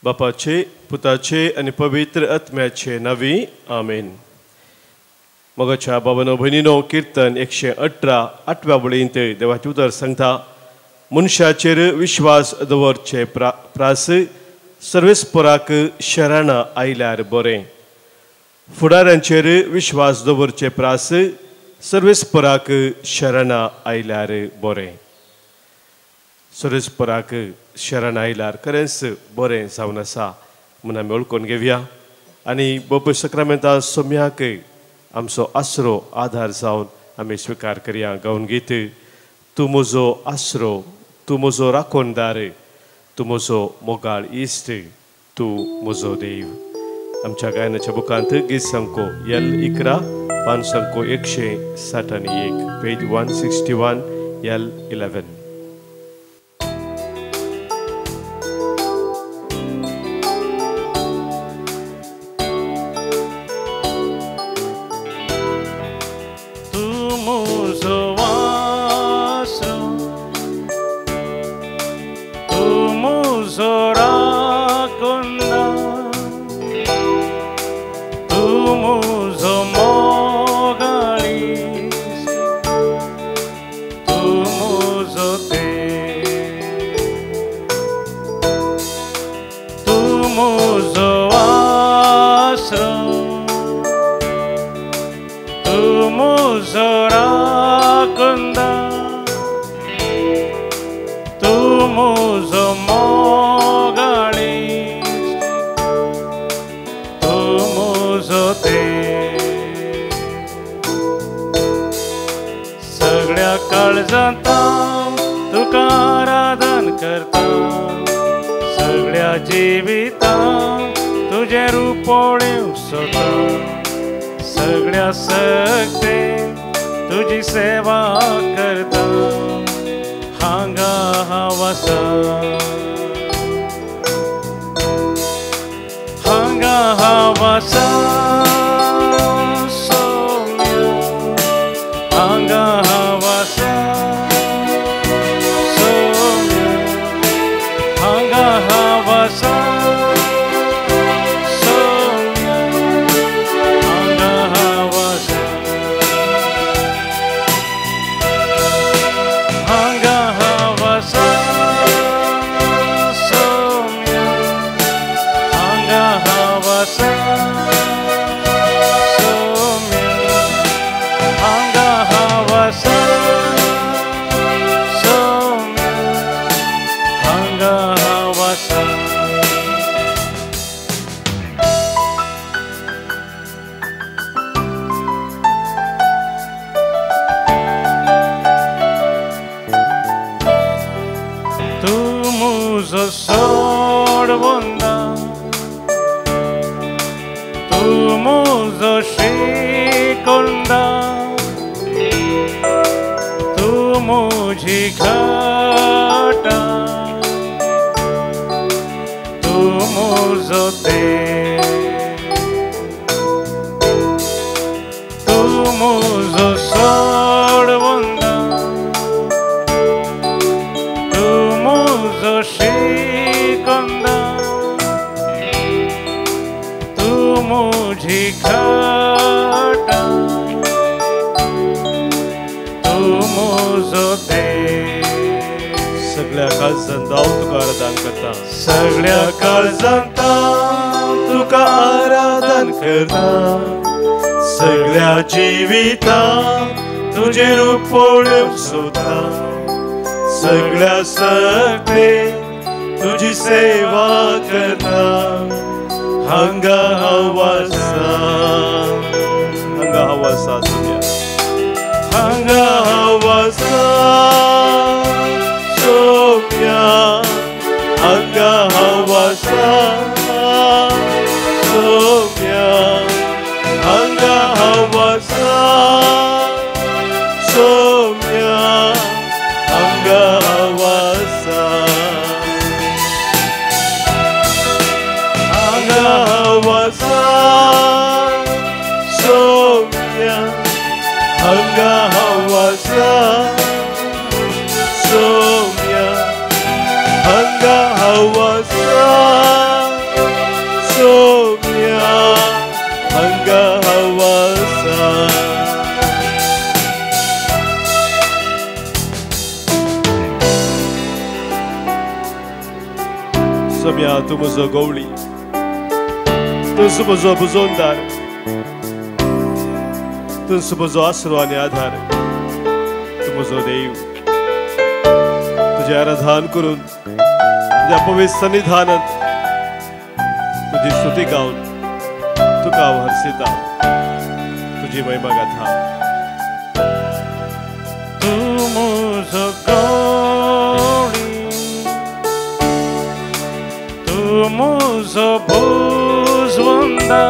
बापाचे पुताचे आनी पवित्र आत्म्याचे नांवी आमेन. मोगाच्या बाबानो भयणीनो, किर्तन 118 आठव्या वळींत देवाचें उतर सांगता, मनशाचेर विश्वास दवरचे प्रास सर्वेस्पराक शरणां आयल्यार बरें. फुडाऱ्यांचेर विश्वास दवरचे प्रास सर्वेस्पराक शरणां आयल्यार बरें. सर्वेस्पराक शरण आयल्यार खरेंच बरें जावन आसा म्हूण आमी वळखून घेवया आनी बोप सक्रामेंता सोम्याक आमचो आसरो आधार जावन आमी स्विकार करया. गावन गीत, तूं म्हजो आसरो, तूं म्हजो राखणदार, तूं म्हजो मोगाळ इश्ट, तूं म्हजो देव. आमच्या गायनाच्या बुकांत गीत संको एल 11 पान संको 161, पेज 161 एल 11. सगळ्या काळजांत तुका आराधन करता, सगळ्या जिवितांत तुजें रूप पळोवंक सोदता, सगळ्या सगळे तुजी सेवा करता. हांगा हांव आसा, हांगा हांव आसा, हांगा हांव आसा सोम्या, हांगा हांव आसा सोम्या, हांगा हांव आसा सोम्या, हांगा हांव आसा, हांगा हांव आसा सोम्या, हांगा हांव आसा सोम्या, हांगा हांव आसा सोम्या तूं म्हजो गवळी, तूंच म्हजो बुजोनदार, तूंच म्हजो आसरो आनी आधार, तूं म्हजो देव। तुजें आराधन करून तुज्या पवित्र सन्निधानांत तुजी स्तुती गावन तुका हांव हरसिता, तुजी महिमा गाथा। तूं म्हजो गवळी, तूं म्हजो बुजवंदा,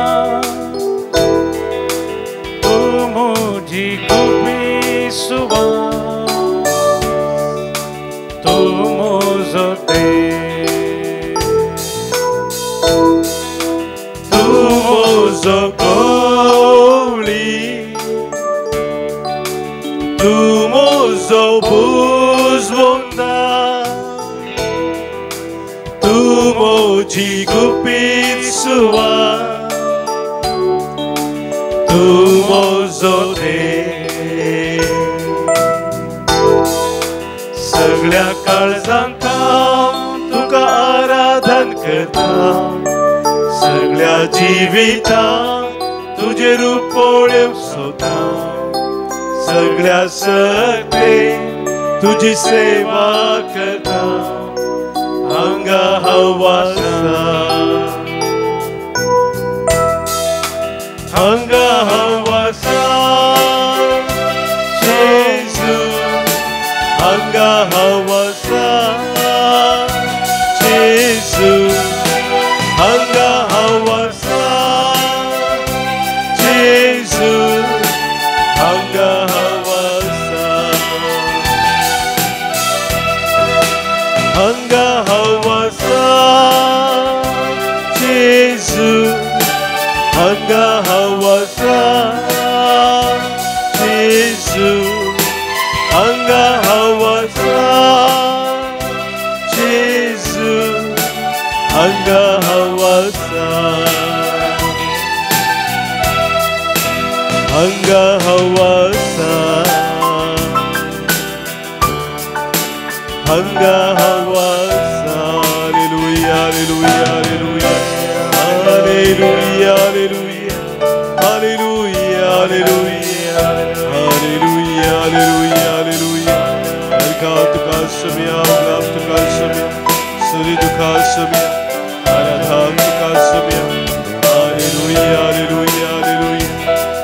तूं म्हजी गुपी सुवा, तूं म्हजो देव। तूं म्हजो गवळी, तूं म्हजो बुजवंदा, तूं म्हजी गुपीत सुवा, तूं म्हजो देव। सगळ्या काळजांत तुका आराधन करता, सगळ्या जिवितांत तुजें रूप पळोवंक सोदता, सगळ्या शक्ते तुजी सेवा करता, हांगा हांव आसा, हांगा हांव आसा, जेजू हांगा हांव आसा, जेजू हांगा हांव आसा, जेजू हांगा हांव आसा, हांगा हांव आसा, जेजू हांगा हांव आसा, जेजू हांगा हांव आसा, जेजू हांगा हांव आसा, हांगा हांव आसा, हांगा हांव आसा। Hallelujah, hallelujah, hallelujah, hallelujah, hallelujah, hallelujah, hallelujah, hallelujah, hallelujah. हरका तुका सोम्या, गुलाब तुका सोम्या, सुरी तुका सोम्या, आराधन तुका सोम्या। Hallelujah, hallelujah, hallelujah,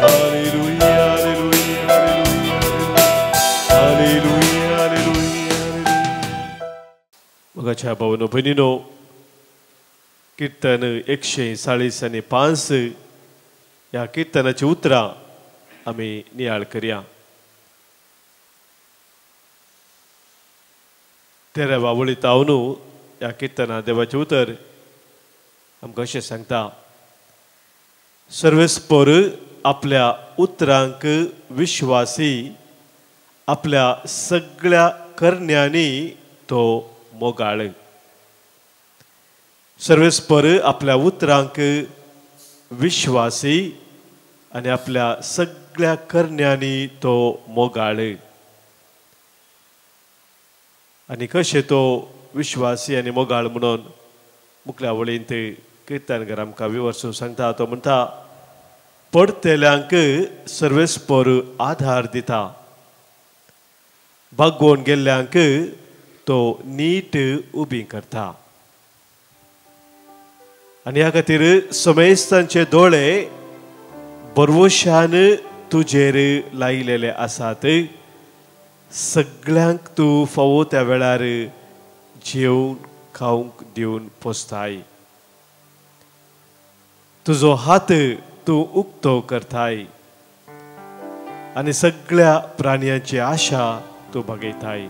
hallelujah, hallelujah, hallelujah, hallelujah. मोगाच्या भावानो भयणीनो, कीर्तन 145 ह्या कीर्तनाची उतरां आमी नियाळ करया। 13व्या वळींत हांव ह्या कीर्तना देवाचें उतर आमकां अशें सांगता, सर्वेस्पर आपल्या उतरांक विश्वासी, आपल्या सगळ्या करण्यांनी तो मोगाळ। सर्वेस्पर आपल्या उतरांक विश्वासी आनी आपल्या सगळ्या करण्यांनी तो मोगाळ। आनी कशें तो विश्वासी आनी मोगाळ म्हणून मुखल्या वळींत कीर्तनकार आमकां विवर्सून सांगता। तो म्हणटा, पडतेल्यांक सर्वेस्पर आधार दिता, बागोवन गेल्ल्यांक तो नीट उबी करता। आनी ह्या खातीर समेस्तांचे दोळे बरवशान तुजेर लायलेले आसात, सगळ्यांक तूं फावो त्या वेळार जेवन खावंक दिवन पोसताय, तुजो हात तूं उक्तो करताय आनी सगळ्या प्राण्यांची आशा तूं भागयताय।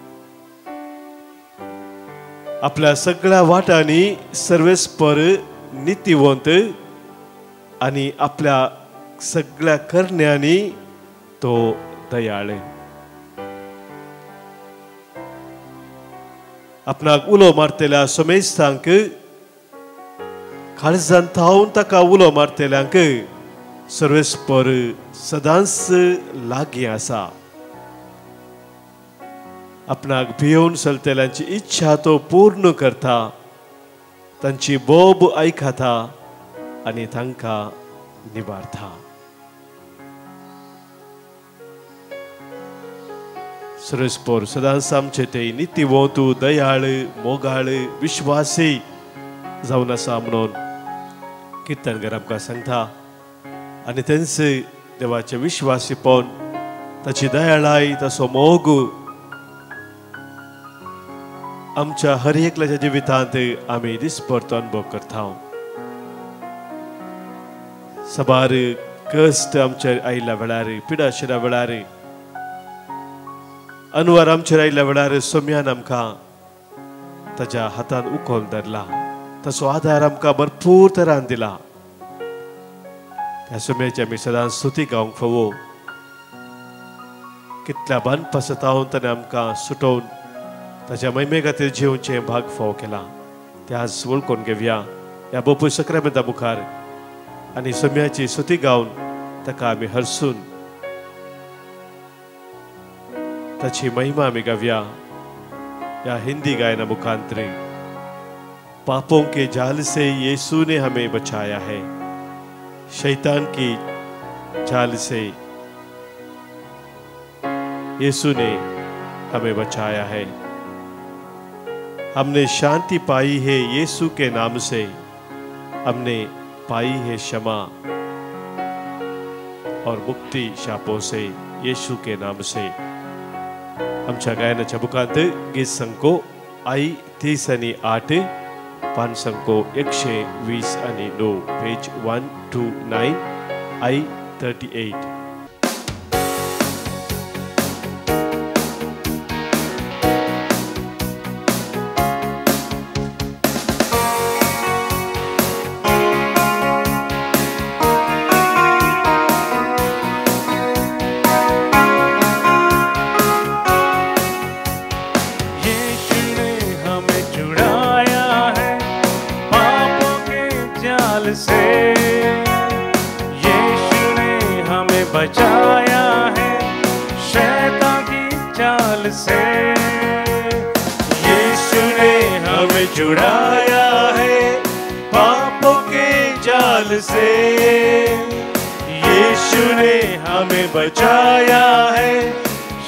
आपल्या सगळ्या वाटांनी सर्वेस्पर नितीवंत आनी आपल्या सगळ्या करण्यांनी तो दयाळ। आपणाक उलो मारतल्या समेस्तांक, काळजान थावन ताका उलो मारतल्यांक सर्वेस्पर सदांच लागीं आसा। आपणाक भियोवन चलतल्यांची इच्छा तो पूर्ण करता, तांची बोब आयकता आनी तांकां निवारता. सरसपोर सदांच आमचे ते नितीवंतू, दयाळ, मोगाळ, विश्वासी जावन आसा म्हणून किर्तनकार आमकां सांगता. आनी तेंच देवाचें विश्वासीपण, ताची दयाळाय, ताचो मोग आमच्या हर एकल्याच्या जिवितांत आमी दिसपरतो अनुभव करता. साबार कश्ट आमचेर आयिल्ल्या वेळार, पिडाशिरा वेळार, अनवर आमचेर आयिल्ल्या वेळार सोम्यान आमकां ताच्या हातान उखल धरला, ताचो आदार आमकां भरपूर तरान दिला. त्या सोम्याची आमी सदांच स्तुती गावंक फावो. कितल्या बांदपासतावन ताणें आमकां सुटोवन ताच्या महिमे खातीर जिवचें भाग फावो केला. ते आज वळखून घेवया ह्या बोपूय सक्रामेंता मुखार आनी सोम्याची स्तुती गावन ताका आमी हरसून ताची महिमा आमी गावया ह्या हिंदी गायना मुखांतरे. पापों के जाल से यीशु ने हमें बचाया है, शैतान की जाल से यीशु ने हमें बचाया है। हमने शांति पाई है यीशु के नाम से, हमने पाई है क्षमा और मुक्ति शापों से यीशु के नाम से। आमच्या गायनाच्या बुकांत गीत संको आई 30 आणि 8, पान संको 120 आणि 9, पेज 129 I 38. छुड़ाया है पापों के जाल से, यीशु ने हमें बचाया है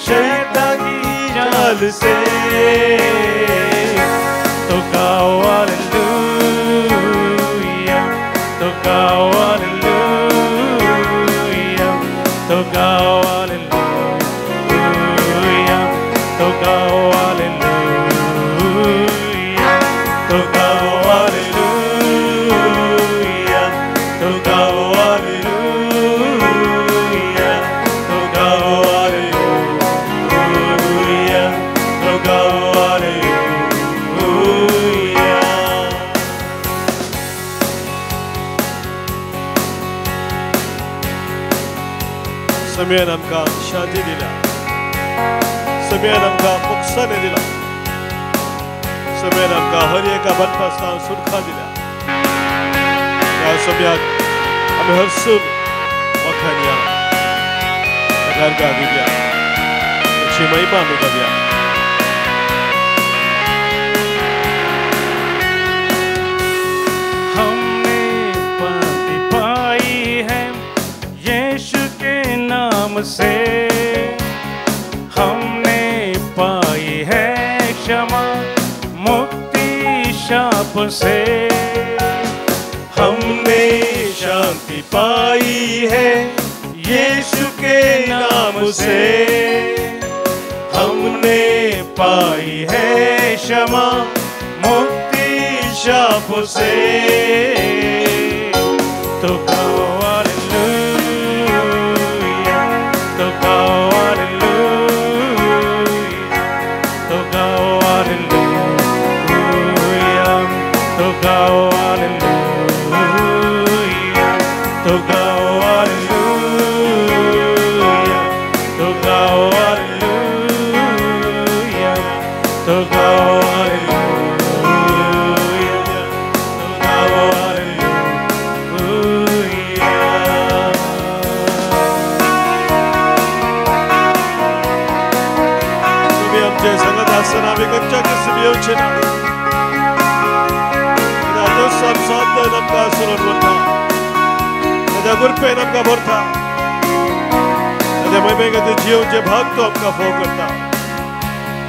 शैतान की जाल से। तो गाओ हालेलुया, तो गाओ हालेलुया, तो गाओ हालेलुया, तो गाओ हालेलुया, तो गाओ हालेलुया, तो गाओ हालेलुया, तो गाओ हालेलुया, तो गाओ हालेलुया। समेन आमकां शांती दिला, समेन आमकां मोक्षाने दिला, समेन आमकां हर एका बनपासतान सुटका दिल्या. ह्या सम्याक आमी हरसून वखाणया, ताका दिवया, ताची महिमा आमी गावया. हमने पाती पाई है यीशु के नाम से, हमने पाई है क्षमा मुक्ति शाप से। हमने शांति पाई है यीशु के नाम से, हमने पाई है क्षमा मुक्ति शाप से। तो गाओ हालेलुया, तो गाओ हालेलुया, तो गाओ हालेलुया, तो गाओ हालेलुया, तो गाओ हालेलुया, तो गाओ हालेलुया, तो गाओ हालेलुया, तो गाओ हालेलुया। तुम्ही आमचे सांगत आसतना आमी खंयच्या कसम येवचे ना. वचन आमकां सोडून व्हरता, ताज्या कृपेन आमकां भरता, ताज्या महिमे खातीर जियोवचे भाग तो आमकां फोव करता.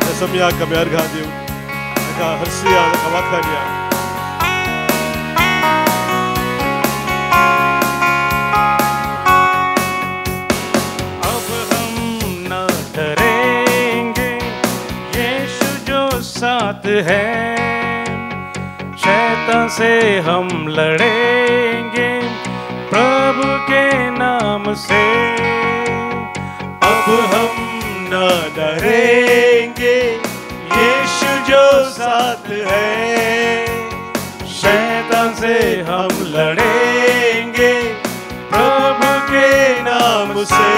त्या समयाक आमी अर्घां दिवन ताका हरसुया, ताका वाखाणया. अब हम न डरेंगे, यीशु जो साथ है, शैतान से हम लड़ेंगे प्रभु के नाम से। अब हम न डरेंगे, यीशु जो साथ है, शैतान से हम लड़ेंगे प्रभु के नाम से।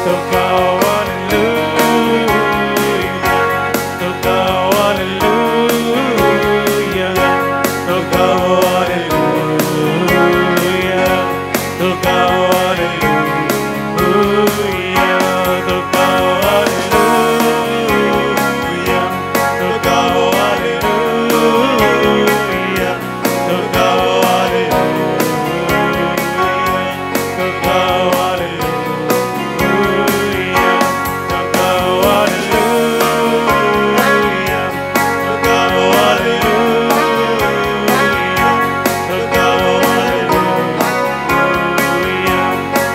तो गाओ हालेलुया, तो गाओ हालेलुया, तो गाओ हालेलुया, तो गाओ हालेलुया, तो गाओ हालेलुया, तो गाओ हालेलुया, तो गाओ हालेलुया, तो गाओ हालेलुया, तो गाओ हालेलुया, तो गाओ हालेलुया, तो गाओ हालेलुया,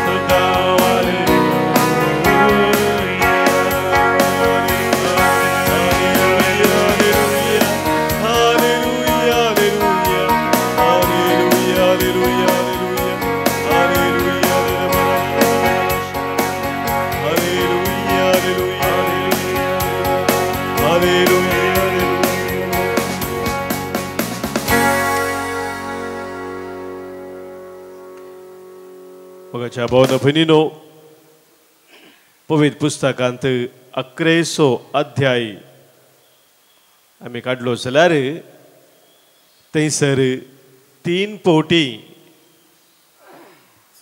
तो गाओ hallelujah. Hallelujah, hallelujah, hallelujah, hallelujah, hallelujah, hallelujah, hallelujah, hallelujah. मोगाच्या भावना भयणीनो, पवित्र पुस्तकांत 11 अध्याय आमी काडलो जाल्यार थंयसर 3 पवटी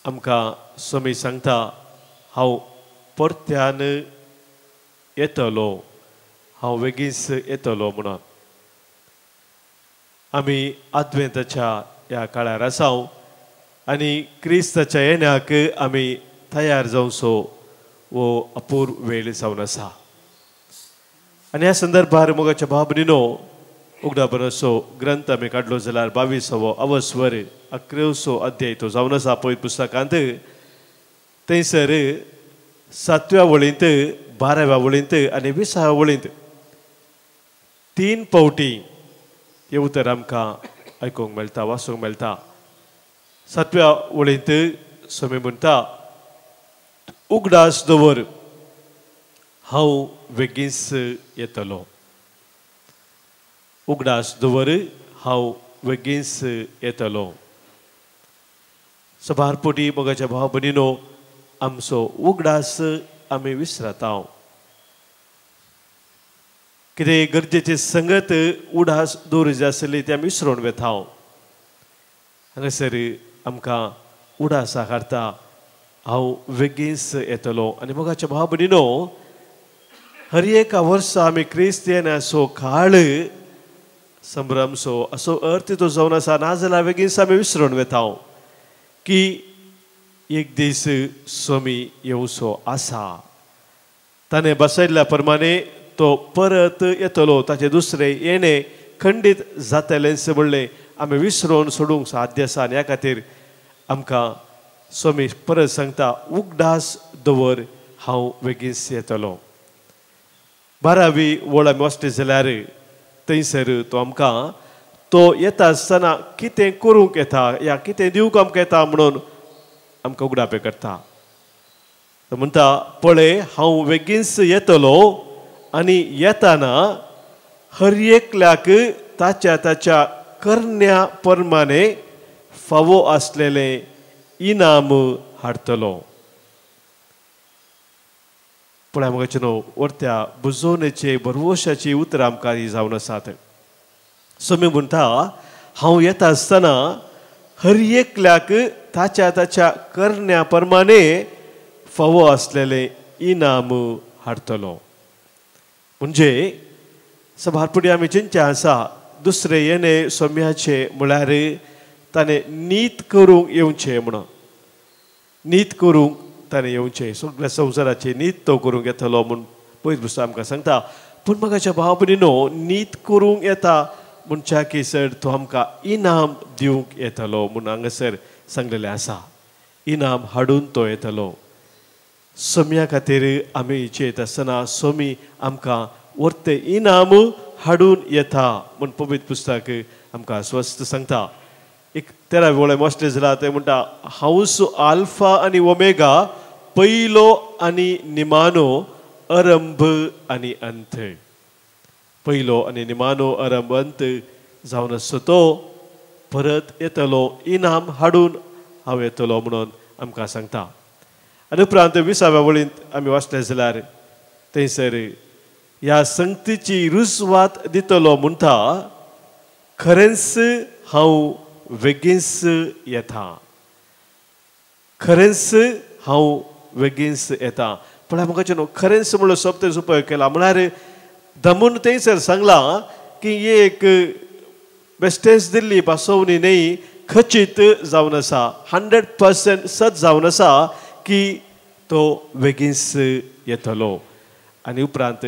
आमकां स्वामी सांगता, हांव परत्यान येतलो, हांव बेगीच येतलो म्हणून. आमी आद्वेंताच्या ह्या काळार आसा आनी क्रिस्ताच्या येण्याक आमी तयार जावचो वो अपूर्व वेळ जावन आसा. आनी ह्या संदर्भार मोगाच्या भाव भयणीनो, उगडापणाचो ग्रंथ आमी काडलो जाल्यार 22वो अवस्वर 11 अध्याय तो जावन आसा पवित्र पुस्तकांत. थंयसर 7व्या वळींत, 12व्या वळींत आनी 20व्या वळींत 3 पावटी हें उतर आमकां आयकूंक मेळटा, वाचूंक मेळटा. 7व्या वळींत स्वामी म्हणटा, उगडास दवर, हांव बेगीच येतलो. उगडास दवर, हांव बेगीच येतलो. सभार पोटी मोगाच्या भाव भयणीनो, आमचो उगडास आमी विसरता. कितें गरजेचे संगत उडास दवरूं आसली ते आमी विसरून वेता. हांगासर आमकां उडासा हाडटा, हांव बेगीच येतलो. आनी मोगाच्या भाव भयणीनो, हर एका वर्सा आमी क्रिस्त येण्याचो काळ संभ्रमसो असो अर्थ तो जावन आसा, नाजाल्यार बेगीच आमी विसरून वेता की एक दीस स्वामी येवचो आसा. ताणें बसयल्ल्या प्रमाणे तो परत येतलो, ताचें दुसरें येणें खंडीत जातलेंच म्हणलें आमी विसरून सोडूंक साध्य आसा. आनी ह्या खातीर आमकां स्वामी परत सांगता, उगडास दवर, हांव बेगीच येतलो. 12वी वळ आमी वाचली जाल्यार थंयसर तो आमकां तो येता आसतना कितें करूंक येता या कितें दिवंक आमकां येता म्हणून आमकां उगडापें करता. तो म्हणटा, पळय हांव बेगीच येतलो आनी येताना हर एकल्याक ताच्या ताच्या करण्या प्रमाणे फावो आसलेलें इनाम हाडटलो. पळय मोगाचे न्हू, वरत्या बुजोवणेचे भरवशाची उतरां आमकां ही जावन आसात. स्वामी म्हणटा, हांव येता आसतना हर एकल्याक ताच्या ताच्या करण्या प्रमाणे फावो आसलेलें इनाम हाडटलो. म्हणजे सभारपुडी आमी चिंतचें आसा, दुसरें येणें सोम्याचें म्हळ्यार ताणें नीत करूंक येवचें म्हणून, नीत करूंक ताणें येवचें, सगळ्या संवसाराचें नीत तो करूंक येतलो म्हूण पयलीं पुस्तक आमकां सांगता. पूण म्हाका भाव भयणीनो, नीत करूंक येता म्हणच्या की सर तो आमकां इनाम दिवंक येतलो म्हूण हांगासर सांगलेलें आसा. इनाम हाडून तो येतलो. सोम्या खातीर आमी चेत आसतना सोमी आमकां वर्ते इनाम हाडून येता म्हूण पवित्र पुस्तक आमकां स्वस्थ सांगता. एक 13 वळें वाचलें जाल्यार तें म्हणटा, हांवूच आल्फा आनी ओमेगा, पयलो आनी निमानो, अरंभ आनी अंत. पयलो आनी निमानो, अरंभ अंत जावन आसचो तो परत येतलो, इनाम हाडून हांव येतलो म्हणून आमकां सांगता. आनी उपरांत 20व्या वळींत आमी वाचलें जाल्यार थंयसर ह्या संगतीची रुजवात दितलो म्हणटा, खरेंच हांव वेगींच येता, खरेंच हांव वेगींच येता. पूण म्हाका न्हू खरेंच म्हणलो शब्द उपयोग केला म्हळ्यार दमून थंयसर सांगलां की एक बेस्टेंस दिल्ली भासोवणी न्ही, खचीत जावन आसा, 100% सत जावन आसा की तो वेगींच येतलो. आनी उपरांत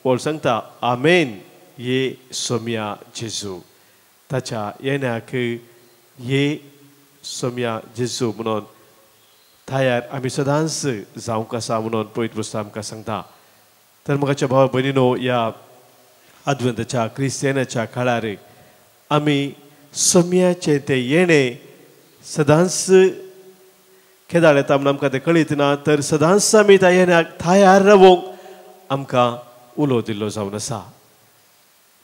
पॉल सांगता, आमेन ये सोम्या जेजू. ताच्या येण्याक ये सोम्या जेजू म्हणून तयार आमी सदांच जावंक आसा म्हणून पवित्र पुस्तक आमकां सांगता. तर म्हाका भाव भयणीनो, ह्या आदवंताच्या क्रिस्तियानाच्या काळार आमी सोम्याचें तें येणें सदांच केदाळ येता म्हूण आमकां तें कळीत ना, तर सदांच आमी त्या येण्याक तयार रावूंक आमकां उलो दिल्लो जावन आसा.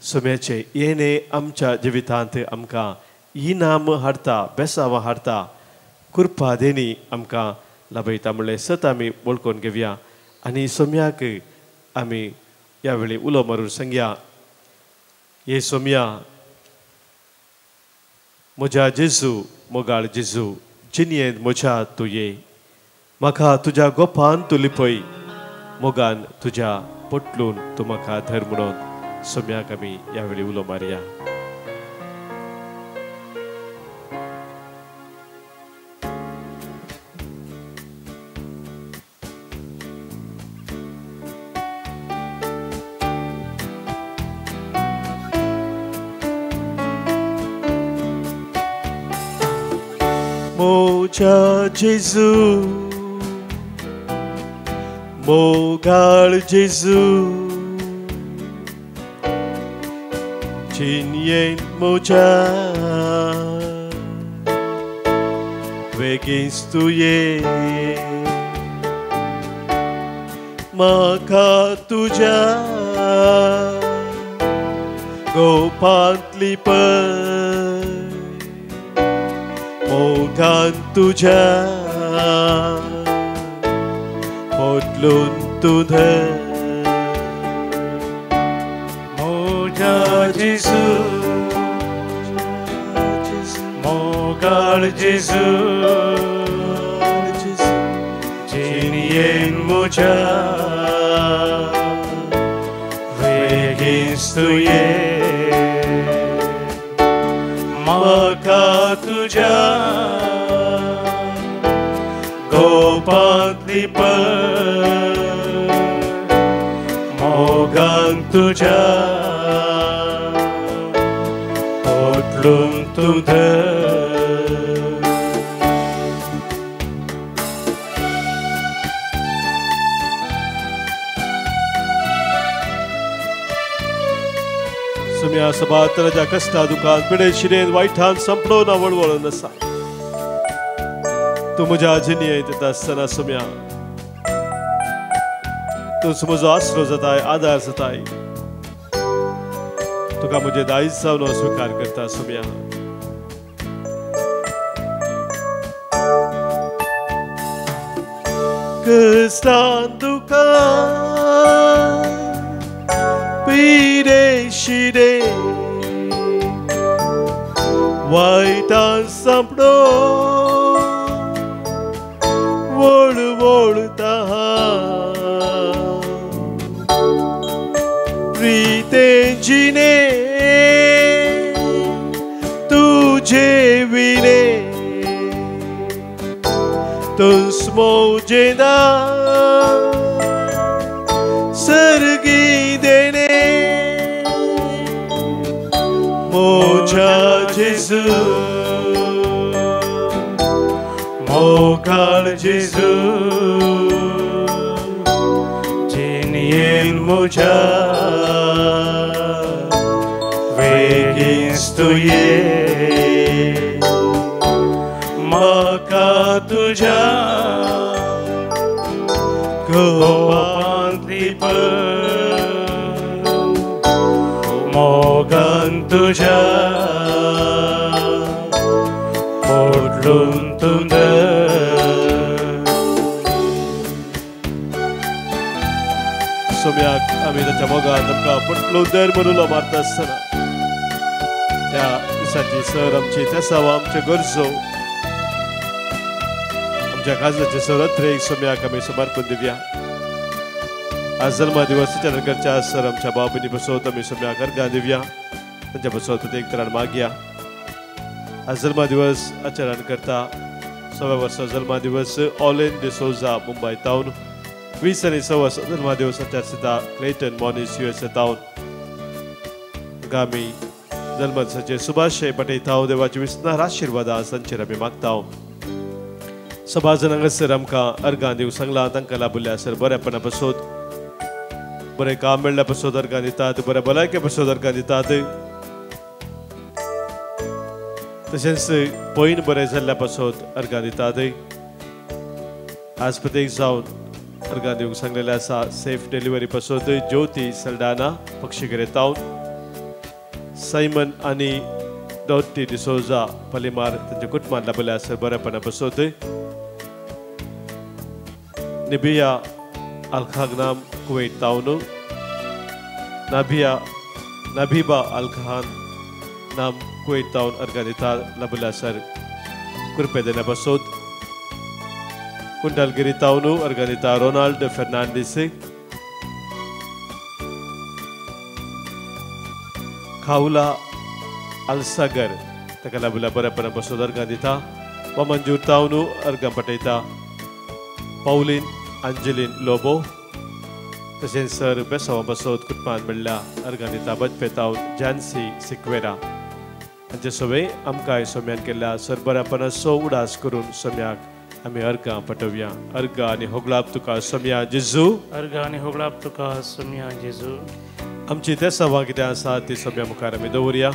सोम्याचें येणें आमच्या जिवितांत आमकां इनाम हाडटा, बेसांवां हाडटा, कृपा देणी आमकां लाभयता म्हणलें सत आमी वळखून घेवया. आनी सोम्याक आमी ह्या वेळी उलो मारून सांगया, हे सोम्या म्हज्या जेजू, मोगाळ जेजू, जिणयेंत म्हज्या तूं ये, म्हाका तुज्या गोपान तूं लिपय, मोगान तुज्या पोटलून तूं म्हाका धर म्हणून सोम्याक आमी ह्या वेळी उलो मारया. मोजा जेजू, मोगाळ जेजू, जिणयेंत मोजा वेगींच तूं ये, म्हाका तुज्या गोपांत लिपय, मोगान तुज्या पोटलून तूं धर. मोजा जेजू, मोगाळ जेजू, जिणयेन मोजा वेगींच तूं ये, म्हाका तुज्या गोपांत लिपय, मोगान तुज्या पोटलून तूं धर. सोम्या सभा तराच्या कश्टा दुखान पिडे शिरेन वायठान संपलो ना वळवळून आसा. तूं म्हज्या जिणयेंत येता आसतना सोम्या तूंच म्हजो आसरो जाताय, आदार जाताय. तुका म्हजें दायज जावन हांव स्विकार करता सोम्या. कश्टान दुखान पिडे शिरे वायटान सांपडो वळवळता, प्रीते जिणे तुस मौजेदा सर्गी देणे मोजा जेजू मोगाळ जेजू जिणयेन म्हज्या वेगींच तुवें म्हाका तुज्या गोपांतली मोगान तुज्या पोटलून तुंद सोम्याक आमी ताच्या मोगान आमकां पटलो दर म्हणून मारता आसतना त्या दिसाची सर आमची तेसाव आमच्यो गरजो आमच्या काजलाचे सर अत्रेक सोम्याक आमी समर्पण दिवया. आज जल्मा दिवस करच्या सर आमच्या भाव भयणी बसोत आमी सोम्याक अर्घां दिवया, तांच्या बसोत प्रत्येक तरान मागया. आज जल्मा दिवस आचरण करता 100 वर्सां जल्मा दिवस ऑलेन डिसोजा मुंबय तावन, 20 आनी 100 वर्सां जल्मा दिवस आचरिता क्लेटन मॉनिस USA तावन. आमी जल्मदिसाचे सुभाशय पटयता, देवाचे विस्नार आशिर्वादा तांचेर आमी मागता. सभाजन हांगासर आमकां अर्घां दिवंक सांगलां, तांकां लाभल्या सर बऱ्यापणा पसोत, बरें काम मेळ्ळ्या पसोत अर्घां दितात, बऱ्या भलायके पसोत अर्घां दितात, तशेंच पयन बरें जाल्ल्या पसोत अर्घां दितात. आज प्रत्येक जावन अर्घां दिवंक सांगलेलें आसा सेफ डिलिव्हरी पसोत ज्योती सल्डाना पक्षीगरे तावन, सायमन आनी डॉटी डिसोजा पलिमार तांच्या कुटुंबान लाभल्या आसा बऱ्यापणा पसोत, निबिया अल्खागनाम कुवैत तावन, नाभिबा अल्खान नाम कुवैत तावन अर्घां दिता लाभल्या सर कृपे देण्या पसोत, कुंडलगिरी तावन अर्घां दिता रोनाल्ड फेर्नांडीस, खावला अल्सागर ताका लाभल्या बऱ्यापणा पसोत अर्घां दिता, वामंजूर तावन अर्घां पटयता पावलीन अंजलीन लोबो, तशेंच सर बेसांवा बसोत कुटुंबान मेळ्ळ्या अर्घां दिता बजपे तावन जानसी सिक्वेरा. हांचे सवय आमकां सोम्यान केल्ल्या सर बऱ्यापणाचो उडास करून सोम्याक आमी अर्घां पटोवया. अर्घां आनी होगळाप तुका सोम्या जेजू, अर्घां आनी होगळाप तुका सोम्या जेजू. आमची ते सभा कितें आसा ती सोम्या मुखार आमी दवरया.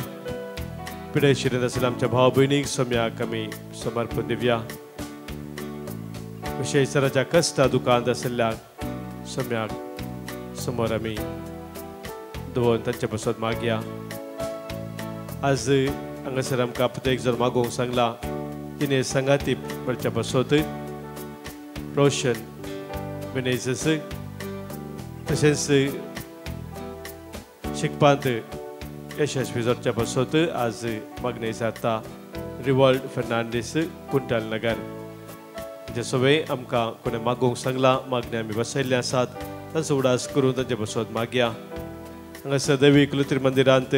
पिडें शिरेंत आशिल्ल्या आमच्या भाव भयणीक सोम्याक आमी समर्पण दिवया. विशेश सराच्या कश्टा दुकानांत आशिल्ल्या सोम्याक समोर आमी दवरून तांचे पसत मागया. आज हांगासर आमकां प्रत्येक जण मागोवंक सांगला तिणें सांगाती मेळच्या पसत रोशन मिनेजस, तशेंच शिकपांत यशस्वी जावच्या पसत आज मागणी जाता रिवॉल्ड फेर्नांडीस कुंटल नगर. जे सगळे आमकां कोणें मागोवंक सांगलां मागणी आमी बसयल्ले आसात तांचो उडास करून तांचे बसोत मागया. हांगासर देवी कुलुत्री मंदिरांत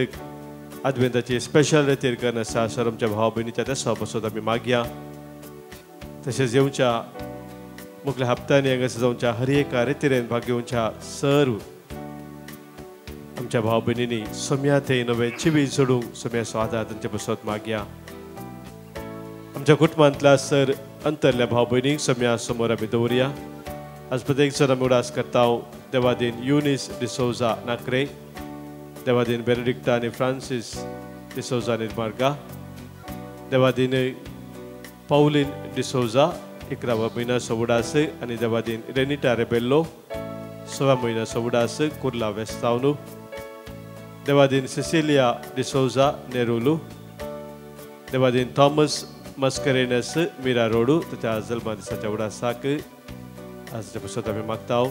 आदवेंताची स्पेशल रेतीर करून आसा सर आमच्या भाव भयणीच्या त्या बसोत आमी मागया. तशेंच येवच्या मुखल्या हप्त्यांनी हांगासर जावच्या हर एका रेतिरेन भाग घेवच्या सर्व आमच्या भाव भयणींनी सोम्या थंय नवें जिवीत जोडूंक सोम्याचो आदार तांचे बसोत मागया. आमच्या कुटुंबांतल्या सर अंतरल्या भाव भयणींक सोम्या समोर आमी दवरया. आज प्रत्येक जण आमी उडास करता देवादीन युनिस डिसोजा नाकरे, देवादीन बेनेडिक्टा आनी फ्रांसीस डिसोजा निर्मार्गा, देवादीन पावलीन डिसोजा 11 म्हयन्याचो उडास आनी देवादीन रेनिटा रेबेल्लो 16 म्हयन्याचो उडास कुर्ला वेस्तावनू, देवादीन सिसिलिया डिसोजा नेरुलू, देवादीन थॉमस मस्करेनस मिरा रोडू ताच्या जल्मा दिसाच्या उडासाक आज पसत आमी मागता.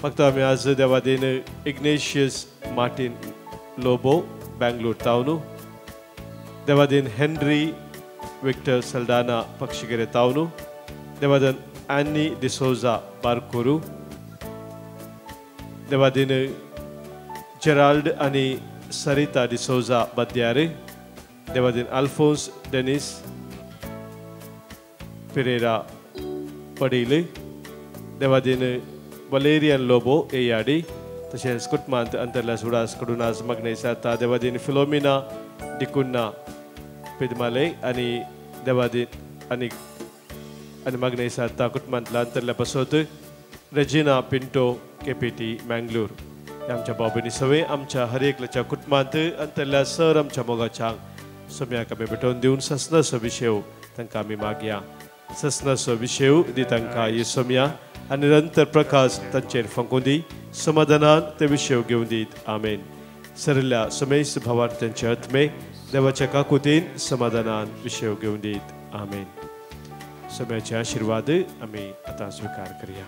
मागता आमी आज देवादीन इग्नेशियस मार्टीन लोबो बेंगलोर तावनू, देवादीन हेनरी विक्टर सल्डाना पक्षिगेरे तावनू, देवादीन एनी डिसोजा बारकोरू, देवादीन जेराल्ड आनी सरिता डिसोजा बद्यारे, देवादीन अल्फोन्स डेनिस पेरेरा पडेल, देवादीन वलेरियन लोबो एयाडी, तशेंच कुटुंबांत अंतरल्या सुडास कडून आज मागणें जाता देवादीन फिलोमिना डिकुन्ना पेदमाले आनी देवादीन आनी आनी मागणें जाता कुटुंबांतल्या अंतरल्या पासत रेजिना पिंटो केपीटी मँगलोर. आमच्या भाव भयणी सगळे आमच्या हर एकल्याच्या कुटुंबांत अंतरल्या सर आमच्या मोगाच्या सोम्याक आमी भेटोवन दिवन ससनाचो विशेव तांकां आमी मागया. ससनाचो विशेव दी तांकां ही सोम्या आनी निरंतर प्रकाश तांचेर फांकून दी, समाधानान ते विशेव घेवन दीत. आमेन. सरल्या समेस्त भावार्थ्यांचे आत्मे देवाच्या काकुतीन समाधानान विशेव घेवन दीत. आमेन. सोम्याचे आशिर्वाद आमी आतां स्विकार करया.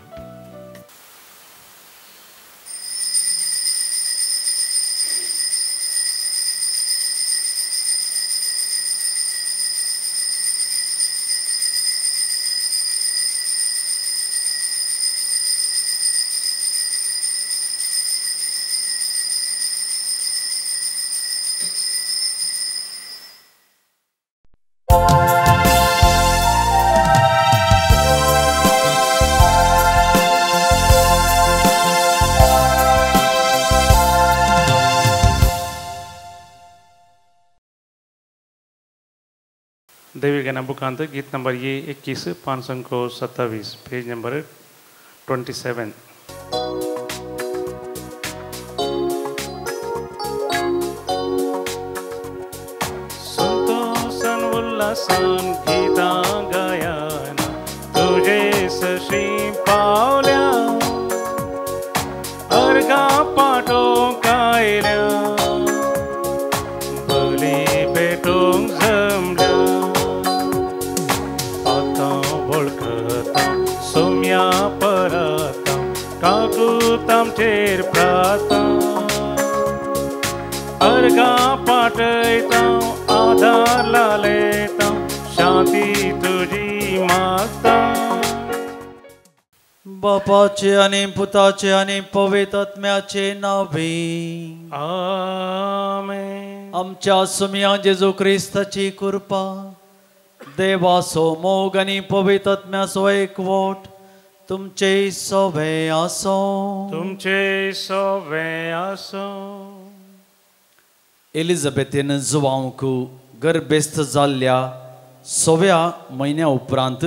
देवी गाना बुकांत गीत नंबर ये 21 527 पेज नंबर 27. संतोषान उल्हासान गीता गायना तुझे सशी पावल्या अर्घा पाटो कायल्या बली भेटूंक जमल्या सोम्या परता काकूत आमचेर प्राता अर्घा पाटयता आधार लालयता शांती तुजी मागता. बापाचे आनी पुताचे आनी पवित्र आत्म्याचे नावे आमेन. आमच्या सोम्या जेजू क्रिस्ताची कृपा, देवाचो मोग आनी पवित्र आत्म्याचो एकवट तुमचे सवे आसो. तुमचे सवे आसो. एलिझाबेथीन जुवांक गर्भेस्त जाल्ल्या 6व्या म्हयन्या उपरांत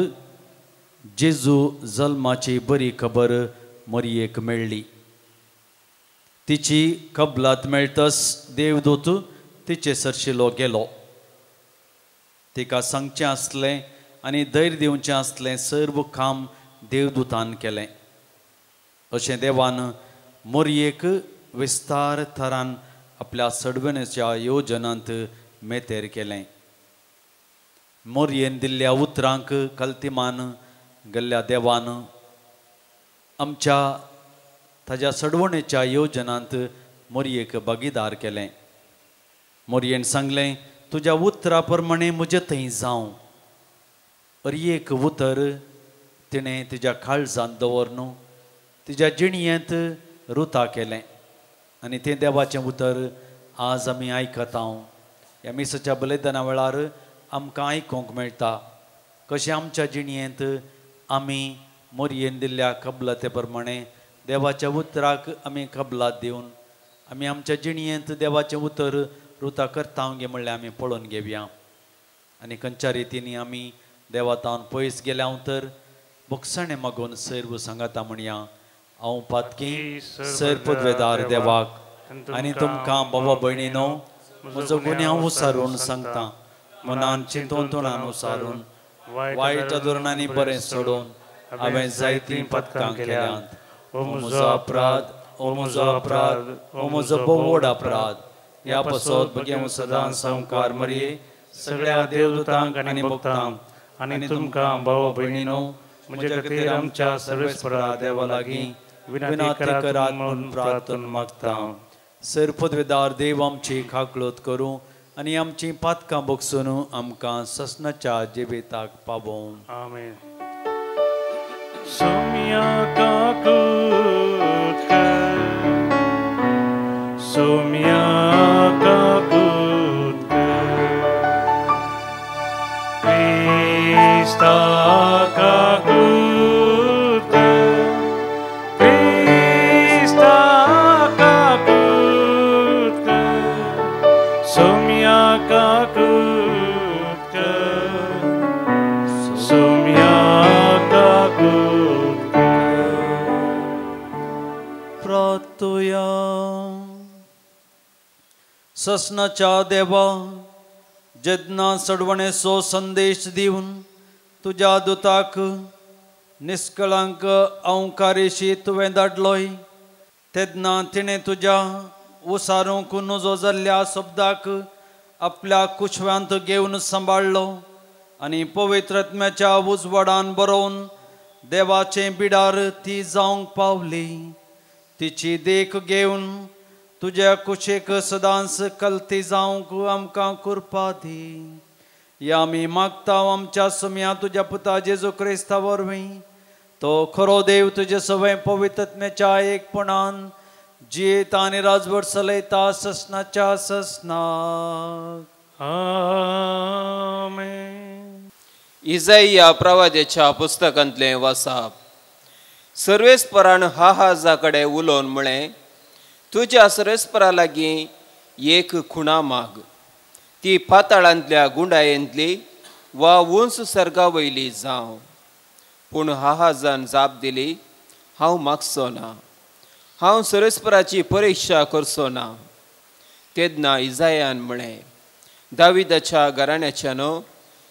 जेजू जल्माची बरी खबर मरियेक मेळ्ळी. तिची कबलात मेळटस देवदूत तिचे सरशिलो गेलो. तिका सांगचें आसलें आनी धैर्य दिवचें आसलें सर्व काम देवदूतान केलें. अशें देवान मोरयेक विस्तार थरान आपल्या सडवणेच्या योजनांत मेतेर केलें. मोरयेन दिल्ल्या उतरांक कल्तिमान गेल्ल्या देवान आमच्या ताज्या सडवणेच्या योजनांत मोरयेक भागीदार केलें. मोरयेन सांगलें, तुज्या उतरा प्रमाणे म्हजे थंय जावं. अर एक उतर तिणें तिज्या काळजांत दवर तिज्या जिणयेंत रुता केलें आनी तें देवाचें उतर आज आमी आयकता. ह्या मिसाच्या बलिदाना वेळार आमकां आयकूंक मेळटा कशें आमच्या जिणयेंत आमी मोरयेन दिल्ल्या कबलाते प्रमाणे देवाच्या उतराक आमी कबलात दिवन आमी आमच्या जिणयेंत देवाचें उतर रुता करता गे म्हणल्यार आमी पळोवन घेवया. आनी खंयच्या रितींनी आमी देवातावन पयस गेल्या तर बोगसाणें मागून सर्व सांगाता म्हणया, हांव पातकी सर पदवेदार देवाक आनी तुमकां बाबा भयणीनो म्हजो गुन्यांव उसारून सांगता. मनान चिंतून तोंडान उसारून वायट धोरणांनी बरें सोडून हांवें जायतीं पदकां केल्यांत. ओ म्हजो अपराध, ओ म्हजो अपराध, ओ म्हजो भोव व्हड अपराध. ह्या पासत भगेव सदां सावकार मरये सगळ्या देवदूतांक आनी भक्तांक आनी तुमकां भाव भयणीनो म्हजे खातीर आमच्या सर्वेस्परा देवा लागीं विनंती करात म्हणून प्रार्थना मागता. सर पदवेदार देव आमची खाकळत करूं आनी आमची पातकां बगसून आमकां ससनाच्या जिविताक पावोवं. आमेन. सोम्या काकूत कर, सोम्या काकूत कर, क्रिस्ता सोम्या काकूत कर, सोम्या काकूत कर. प्रार्थुया. ससनाच्या देवा, जेन्ना सडवणेचो संदेश दिवन तुज्या दुताक निष्कळांक अंकारेशी तुवें धाडलोय, तेन्ना तिणें तुज्या उसारूंक नजो जाल्ल्या शब्दाक आपल्या कुशव्यांत घेवन सांबाळ्ळो आनी पवित्र आत्म्याच्या उजवाडान बरोवन देवाचें बिडार ती जावंक पावली. तिची देख घेवन तुज्या कुशेक सदांच कलती जावंक आमकां कृपा दी. या आमी मागता आमच्या सुम्या तुज्या पुता जेजू क्रिस्ता वरवीं, तो खरो देव तुजे सवय पवित्र आत्म्याच्या एकपणान जियेता आनी राजवट चलयता ससनाच्या ससनाक. आमेन. इजाइया प्रवाद्याच्या पुस्तकांतलें वासाप. सर्वेस्परान हाहाजा कडेन उलोवन म्हळें, तुज्या सर्वेस्परा लागीं एक खुणा माग, ती पाताळांतल्या गुंडायेंतली वा उंच सर्गा वयली जावं. पूण हाहाजान जाप दिली, हांव मागचो ना, हांव सर्वेस्पराची परिक्षा करचो ना. तेन्ना इजायान म्हळें, दाविदाच्या घराण्याच्यानो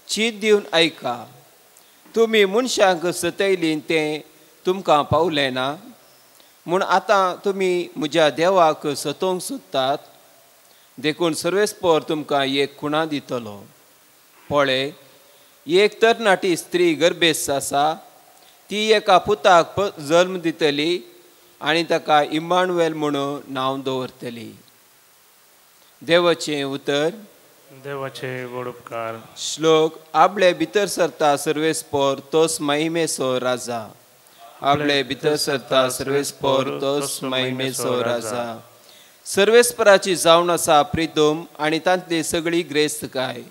चीत दिवन आयका, तुमी मनशांक सतयलीं तें तुमकां पावलें ना, म्हूण आतां तुमी म्हज्या देवाक सतोवंक सोदतात. देखून सर्वेस्पर तुमकां एक खुणा दितलो. पळय, एक तरणाटी स्त्री गर्भेस्त आसा, ती एका पुताक जल्म दितली आनी ताका इमानुएल म्हणून नांव दवरतली. देवाचें उतर. देवाचे व्हड उपकार. श्लोक. आपले भितर सरता सर्वेस्पर तोच महिमेचो राजा, आपले भितर सरता सर्वेस्पर तोच महिमेचो राजा. सर्वेस्पराची जावन आसा प्रितम आनी तांतली सगळी ग्रेस्तकाय,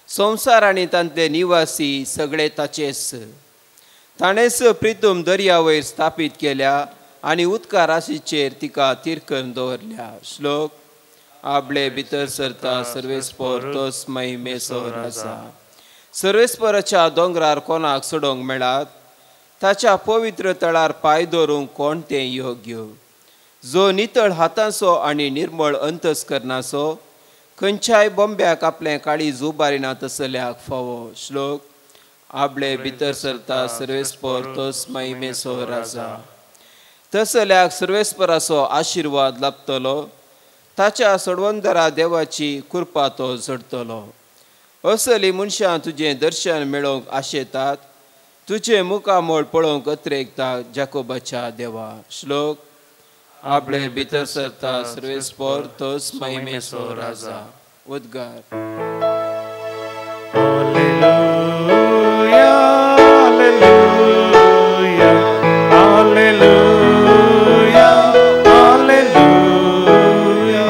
संवसार आनी तांतले निवासी सगळे ताचेच. ताणेंच प्रितम दर्या वयर स्थापीत केल्या आनी उदका राशीचेर तिका तिरकन दवरल्या. श्लोक. आपले भितर सरता सर्वेस्पर तोच महिमेचो राजा. सर्वेस्पराच्या दोंगरार कोणाक चडोवंक मेळात, ताच्या पवित्र तळार पांय दवरूंक कोण तें योग्य. जो नितळ हातांचो आनी निर्मळ अंतस्करणाचो, खंयच्याय बोंब्याक आपलें काळीज उबारिना तसल्याक फावो. श्लोक. आपले भितर सरता सर्वेस्पर तोच महिमेचो राजा. तसल्याक सर्वेस्पराचो आशिर्वाद लाभतलो, ताच्या सोडवंदरा देवाची कृपा तो जोडटलो. असली मनशां तुजें दर्शन मेळोवंक आशेतात, तुजें मुखामळ पळोवंक अत्रेकता जाकोबाच्या देवा. श्लोक. आपले भितर सरता सर्वेस्पर तोच महिमेचो राजा. उद्गार. Hallelujah, hallelujah, hallelujah, hallelujah.